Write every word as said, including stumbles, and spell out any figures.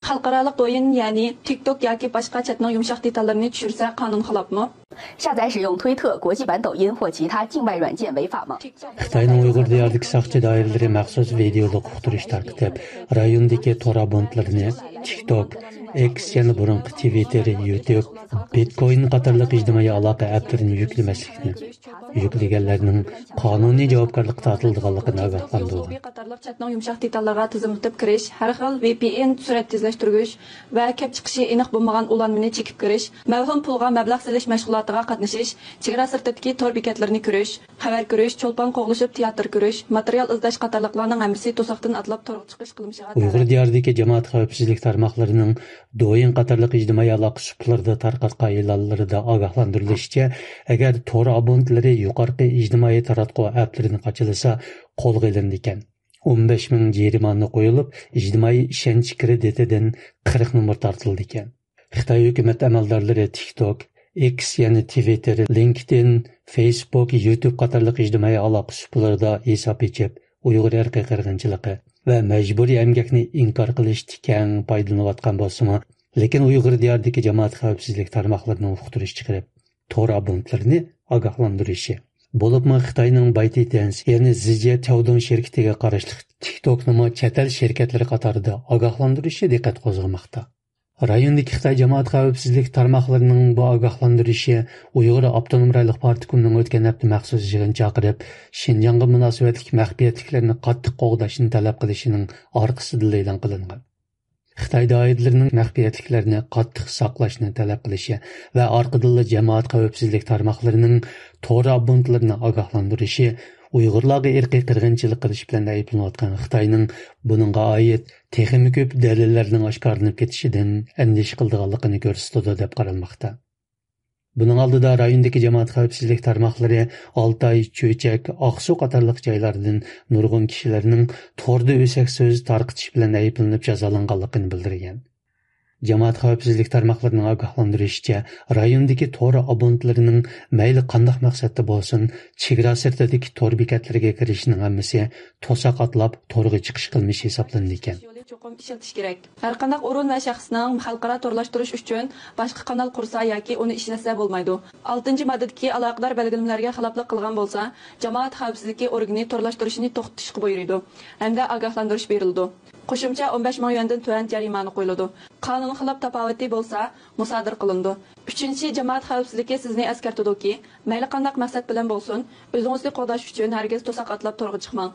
خەلقئارالىق دويىن، يەنى تىك توك ياكى باشقا چەتنىڭ يۇمشاق دېتاللىرىنى چۈشۈرسە قانۇن خىلاپمۇ؟ 下载使用推特、国际版抖音或其他境外软件违法吗？خىتاينىڭ ئۇيغۇر دىيارىدىكى ساقچى دائىرىلىرى مەخسۇس ۋىدېئولۇق ئۇقتۇرۇش تارقىتىپ، رايوندىكى تور ئابونتلىرىنى تىك توك، ئېكس، يەنە بۇرۇنقى تىۋىتتېر، يۇتيۇب، بىتكوين قاتارلىق ئىجتىمائىي ئالاقە ئەپلىرىنى يۈكلىمەسلىكنى، يۈكلىگەنلەرنىڭ قانۇنىي جاۋابكارلىققا تارتىلىدىغانلىقىنى ئاگاھلاندۇرغان. قاتارلىق چەتنىڭ يۇمشاق دېتاللىرىغا تىزىملىتىپ كىرىش، ھەر خىل ۋى پى ئېن سۈرئەت تېزلەشتۈرگۈچ ۋە كەپ چىقىشى ئېنىق بولمىغان ئۇلانمىنى چېكىپ كىرىش، مەۋھۇم پۇلغا مەبلەغ سېلىش مەشغۇلاتىغا قاتنىشىش، چېگرا سىرتىدىكى تور بېكەتلىرىنى كۆرۈش، خەۋەر كۆرۈش، چولپان قوغلىشىپ تىياتىر كۆرۈش، ماتېرىيال ئىزدەش قاتارلىقلارنىڭ ھەممىسى توساقتىن ئاتلاپ تورغا چىقىش قىلمىشىغا ئۇيغۇر تەۋە. دىيارىدىكى جامائەت خەۋپسىزلىك تارماقلىرىنىڭ دويىن قاتارلىق ئىجتىمائىي ئالاقە سۇپىلىرىدا تارقاتقان ئېلانلىرىدا ئاگاھلاندۇرۇلۇشىچە، ئەگەر تور ئابونتلىرى يۇقىرىقى ئىجتىمائىي تاراتقۇ ئەپلىرىنى قاچىلىسا، قولغا ئېلىنىدىكەن. ئون بەش مىڭ جەرىمانە قويۇلۇپ، ئىجتىمائىي ئىشەنچ كىرېدىتىدىن قىرىق نومۇر تارتىلىدىكەن. خىتاي ھۆكۈمەت ئەمەلدارلىرى تىك توك، ئېكس، يەنى تىۋىتتېر، لىنكدىن، فېيسبۇك، يۇتيۇب قاتارلىق ئىجتىمائىي ئالاقە سۇپىلىرىدا ھېساب ئېچىپ، ئۇيغۇر ئىرقىي قىرغىنچىلىقى ۋە مەجبۇرىي ئەمگەكنى ئىنكار قىلىشتا كەڭ پايدىلىنىۋاتقان بولسىمۇ، لېكىن ئۇيغۇر دىيارىدىكى جامائەت خەۋپسىزلىك تارماقلىرىنىڭ ئۇقتۇرۇش چىقىرىپ، تور ئابونتلىرىنى ئاگاھلاندۇرۇشى، بولۇپمۇ خىتاينىڭ بايتىتەنس، يەنى زىجيە تياۋدۇڭ شىركىتىگە قاراشلىق تىك توكنىمۇ چەت ئەل شىركەتلىرى قاتارىدا ئاگاھلاندۇرۇشى دىققەت قوزغىماقتا. رايوندىكى خىتاي جامائەت خەۋپسىزلىك تارماقلىرىنىڭ بۇ ئاگاھلاندۇرۇشى ئۇيغۇر ئاپتونوم رايونلۇق پارتكومنىڭ ئۆتكەن ھەپتە مەخسۇس يىغىن چاقىرىپ، شىنجاڭغا مۇناسىۋەتلىك مەخپىيەتلىكلەرنى قاتتىق قوغداشنى تەلەپ قىلىشىنىڭ ئارقىسىدىنلا ئېلان قىلىنغان. خىتاي دائىرىلىرىنىڭ مەخپىيەتلىكلەرنى قاتتىق ساقلاشنى تەلەپ قىلىشى ۋە ئارقىدىنلا جامائەت خەۋپسىزلىك تارماقلىرىنىڭ تور ئابونتلىرىنى ئاگاھلاندۇرۇشى ئۇيغۇرلارغا ئىرقىي قىرغىنچىلىق قىلىش بىلەن ئەيىبلىنىۋاتقان خىتاينىڭ بۇنىڭغا ئائىت تېخىمۇ كۆپ دەلىللەرنىڭ ئاشكارىلىنىپ كېتىشىدىن ئەندىشە قىلىدىغانلىقىنى كۆرسىتىدۇ، دەپ قارالماقتا. بۇنىڭ ئالدىدا رايوندىكى جامائەت خەۋپسىزلىك تارماقلىرى ئالتاي، چۆچەك، ئاقسۇ قاتارلىق جايلاردىن نۇرغۇن كىشىلەرنىڭ توردا ئۆسەك سۆز تارقىتىش بىلەن ئەيىبلىنىپ جازالانغانلىقىنى بىلدۈرگەن. جامائەت خەۋپسىزلىك تارماقلىرىنىڭ ئاگاھلاندۇرۇشىچە، رايوندىكى تور ئابونتلىرىنىڭ مەيلى قانداق مەقسەتتە بولسۇن، چېگرا سىرتىدىكى تور بېكەتلىرىگە كىرىشنىڭ ھەممىسى توساق ئاتلاپ تورغا چىقىش قىلمىشى ھېسابلىنىدىكەن. يولى چوقۇم ئىشلىتىش كېرەك. ھەر قانداق ئورۇن ۋە شەخسنىڭ خەلقئارا تورلاشتۇرۇش ئۈچۈن باشقا قانال قۇرسا ياكى ئۇنى ئىشلەتسە بولمايدۇ. ئالتىنچى ماددىدىكى ئالاقىدار بەلگىلىمىلەرگە خىلاپلىق قىلغان بولسا، جامائەت خەۋپسىزلىكى ئورگىنى تورلاشتۇرۇشنى توختىتىشقا بۇيرۇيدۇ ھەمدە ئاگاھلاندۇرۇش بېرىلىدۇ. قوشۇمچە ئون بەش مىڭ يۈەندىن تۆۋەن جەرىمانە قويۇلىدۇ. قانۇن خىلاپ تاپاۋىتى بولسا، مۇسادىرە قىلىنىدۇ. ئۈچىنچى، جامائەت خەۋپسىزلىكى سىزنى ئەسكەرتىدۇكى، مەيلى قانداق مەقسەت بىلەن بولسۇن، ئۆزىڭىزنى قوغداش ئۈچۈن ھەرگىز توساق ئاتلاپ تورغا چىقماڭ.